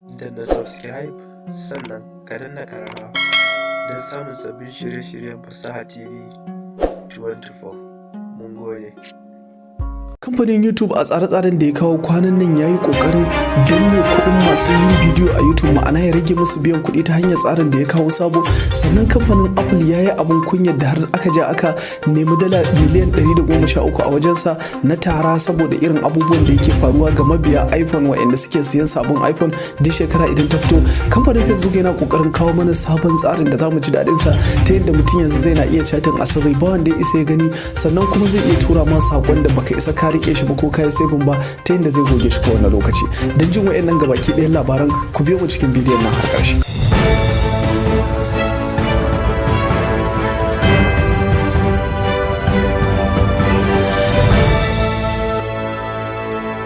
Danna subscribe sannan ka danna ƙararrawa don samun sabbin shirye-shiryen Fasaha TV 24. Mun gode. Kamfanin YouTube a tsare-tsaren da ya kawo kwanan nan ya yi ƙoƙarin danne kuɗin masu yin bidiyo a YouTube, ma'ana ya rage musu biyan kuɗi ta hanyar tsarin da ya kawo sabo. Sannan kamfanin Apple ya yi abin kunyar da har aka ja aka nemi dala miliyan 113 a wajensa na tara, saboda irin abubuwan da yake faruwa ga mabiya iPhone waɗanda suke siyan sabon iPhone duk shekara idan ta fito. Kamfanin Facebook yana ƙoƙarin kawo mana sabon tsarin da za mu ji daɗin sa, ta yadda mutum yanzu zai na iya chatting a sirri, ba wanda ya isa ya gani, sannan kuma zai iya tura ma saƙon da baka isa ka rike shi ba ko ka yi saving ba, ta yadda zai goge shi kowane lokaci. Don jin wa'annan gabaki ɗayan labaran, ku biyo mu cikin bidiyon nan har ƙarshe.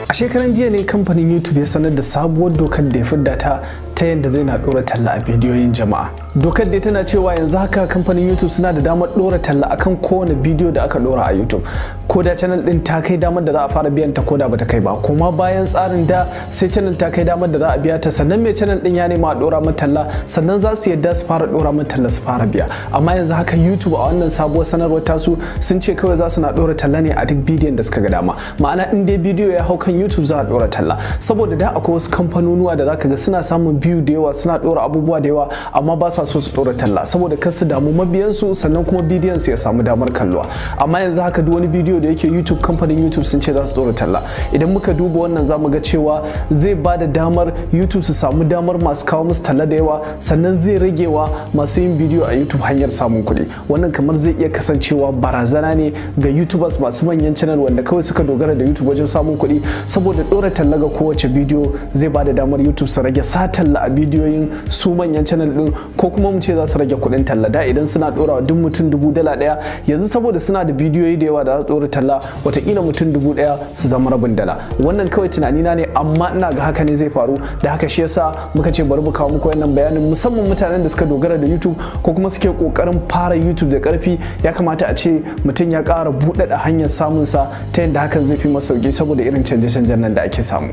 A shekaran jiya ne kamfanin YouTube ya sanar da sabuwar dokar da ya fidda ta ta yadda zai na dora talla a bidiyoyin jama'a. Dokar dai tana cewa yanzu haka kamfanin YouTube suna da damar dora talla akan kowane bidiyo da aka dora a YouTube, ko da channel din ta kai damar da za a fara biyan ta, ko da bata kai ba. Kuma bayan tsarin da sai channel ta kai damar da za a biya ta, sannan mai channel din ya nema a dora mata talla, sannan za su yadda su fara dora mata talla su fara biya. Amma yanzu haka YouTube a wannan sabuwar sanarwar tasu sun ce kawai za su na dora talla ne a duk bidiyon da suka ga dama, ma'ana in dai bidiyo ya hau kan YouTube za a dora talla. Saboda da akwai wasu kamfanonuwa da zaka ga suna samun biyu da yawa, suna dora abubuwa da yawa, amma ba sa so su dora talla saboda kar su damu mabiyansu, sannan kuma bidiyon su ya samu damar kalluwa. Amma yanzu haka duk wani bidiyo da yake YouTube, kamfanin YouTube sun ce za su dora talla. Idan muka duba wannan, zamu ga cewa zai ba da damar YouTube su samu damar masu kawo musu talla da yawa, sannan zai ragewa masu yin bidiyo a YouTube hanyar samun kuɗi. Wannan kamar zai iya kasancewa barazana ne ga YouTubers masu manyan channel wanda kawai suka dogara da YouTube wajen samun kuɗi, saboda dora talla ga kowace bidiyo zai ba da damar YouTube su rage sa talla a bidiyoyin su manyan channel din, ko kuma mu ce za su rage kuɗin talla. Da idan suna dora duk mutum 1000 dala 1, yanzu saboda suna da bidiyoyi da yawa da za su dora talla, watakila mutum 1000 su zama rabin dala. Wannan kawai tunanina ne, amma ina ga haka ne zai faru. Da haka shi yasa muka ce bari mu kawo muku wannan bayanin, musamman mutanen da suka dogara da YouTube ko kuma suke kokarin fara YouTube da karfi. Ya kamata a ce mutum ya ƙara buɗaɗa hanyar samun sa ta yadda hakan zai fi masa sauki, saboda irin canje-canjen nan da ake samu.